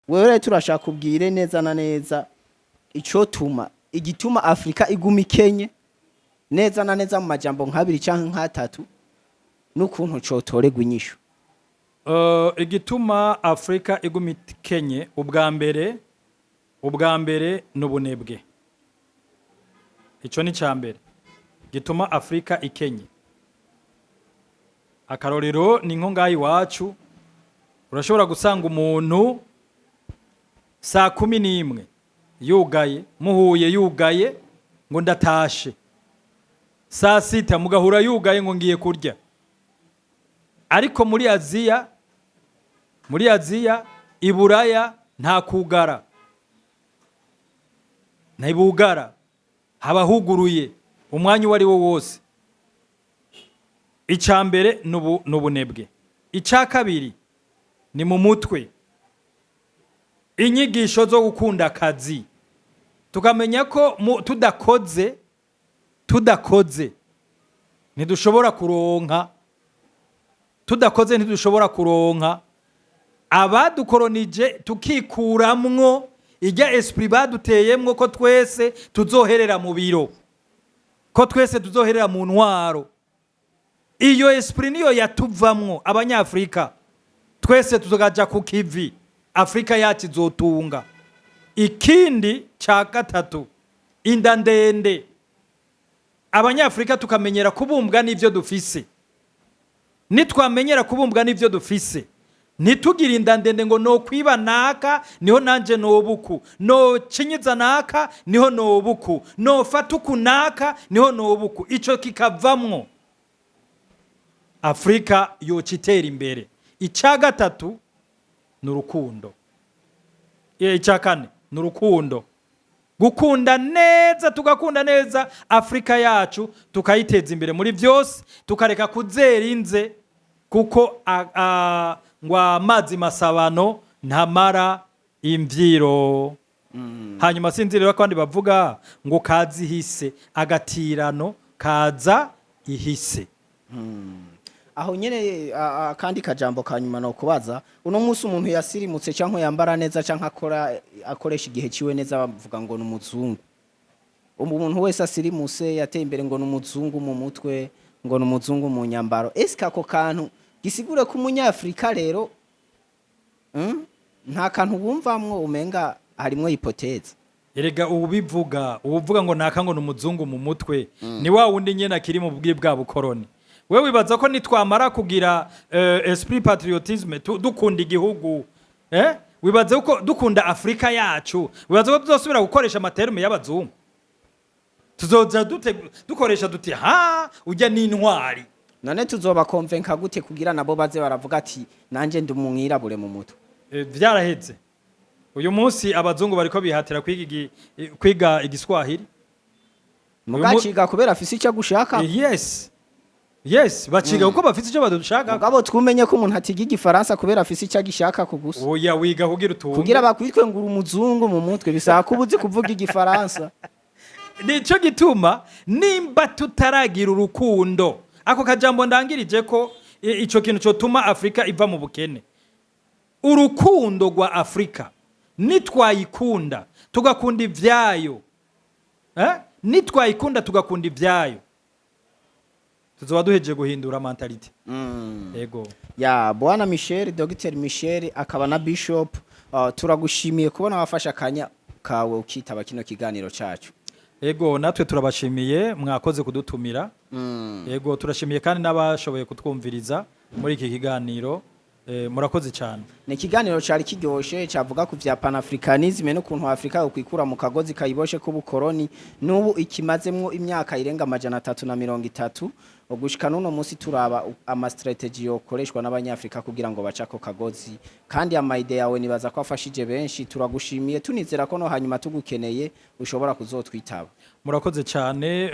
Wewe rero turashaka kubwire neza na neza icotuma, igituma Afrika iguma ikenye, neza na neza mu majambo nk'abiri canke nk'atatu, n'ukuntu cotoregwa inyishu. Igituma Afurika iguma ikenye, ubwa mbere ni ubunebwe. Ico ni ca mbere gituma Afurika ikenye. Akarorero ni nko ngaha iwacu, urashobora gusanga umuntu saa 11 yugaye, muhuye yugaye ngo "Ndatashe", saa 6 mugahura yugaye ngo "Ngiye kurya". Ariko muri Aziya, i Buraya nta kugara, ntibugara, haba huguruye umwanya uwo ari wo wose. Icya mbere ni ubunebwe. Icya kabiri ni mu mutwe, inyigisho zo gukunda akazi, tukamenya ko tudakoze ntidushobora kuronka, tudakoze ntidushobora kuronka. Abadukoronije, tukikuramwo ijya esprit baduteyemwo ko twese tuzoherera mu biro, ko twese tuzoherera mu ntwaro. Iyo esprit niyo yatuvamwo Abanyafurika twese, tukaja ku kivi, Afurika yacu izotunga. Ikindi cya gatatu, inda ndende. Abanyafurika tukamenyera kubumbwa n'ivyo dufise. Nitwamenyera kubumbwa n'ivyo dufise, ntitugire inda ndende ngo nokwiba naka niho nanje nobuku, nocinyiza naka niho nobuku, nofata uku naka niho nobuku, ico kikavamwo, Afurika yoca itera imbere. Icya gatatu ni urukundo. Icya kane ni urukundo, gukunda neza, tugakunda neza Afurika yacu, tukayiteza imbere muri byose, tukareka kuzera inze, kuko ngo amazi masabano ntamara imvyiro. Hanyuma sinzi rero ko abandi bavuga ngo kaza ihise, agatirano kaza ihise. Aho nyene, akandi kajambo ka nyuma no kubaza: uno munsi umuntu yasirimutse cyangwa yambara neza cyangwa akora, akoresha igihe ciwe neza, bavuga ngo ni umuzungu. Umuntu wese asirimuse, yateye imbere, ngo ni umuzungu mu mutwe, ngo ni umuzungu mu nyambaro. Eske ako kantu gisigure ko Umunyafrika rero, Nta kantu wumvamwo umenga harimwo hypothèse? Erega ubivuga, uvuga ngo naka ngo ni umuzungu mu mutwe, ni wa wundi nyene akiri mu bwi bwa bukoroni. We wibaza ko nitwamara kugira esprit patriotisme, dukunda igihugu, wibaza ko dukunda Afurika yacu, wibaza ko tuzosubira gukoresha ama termes y'abazungu? Tuzoza dukoresha duti "Ha, ujya n'intwari". None tuzobakonvenka gute kugira nabo baze baravuga ati "Nanje ndi umwirabure mu mutwe"? Vyaraheze. Uyu munsi abazungu bariko bihatira kwiga Igiswahili. Mugaciga kubera afise icyo agushaka. Yes, baciga kuko bafite icyo badushaka. Mugabo twumenye ko umuntu atiga Igifaransa kubera afise icyo agishaka ku gusa. Oya, wiga kugira utunge. Kugira bakwitwe ngo uri umuzungu mu mutwe, bisaba ko uba uzi kuvuga Igifaransa. Nico gituma nimba tutaragira urukundo, ako kajambo ndangirije ko ico kintu cotuma Afurika iva mu bukene, urukundo rwa Afurika. Nitwayikunda tugakunda ivyayo, eh? Nitwayikunda tugakunda ivyayo, tuzoba duhejeje guhindura mentalité. Yego. Ya bwana Michel, Dr Michel akaba na Bishop, turagushimiye kubona wafashe akanya kawe ukitaba kino kiganiro cacu. Yego, natwe turabashimiye, mwakoze kudutumira. Yego, turashimiye kandi n'abashoboye kutwumviriza muri iki kiganiro. Murakoze cyane. Ni ikiganiro cari kiryoshe, cavuga ku vya panafricanisme n'ukuntu Afrika yokwikura mu kagozi kayiboshe k'ubukoroni n'ubu ikimazemwo imyaka irenga 330 gushika n'uno munsi. Turaba ama stratégies yokoreshwa n'Abanyafrika kugira ngo bace ako kagozi, kandi ama idées yawe nibaza ko afashije benshi. Turagushimiye, tunizera ko no hanyuma tugukeneye ushobora kuzotwitaba. Murakoze cyane.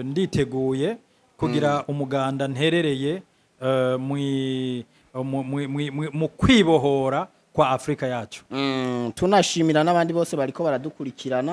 Nditeguye kugira umuganda nterereye mu kwibohora kwa Afrika yacu. Tunashimira n'abandi bose bariko baradukurikirana.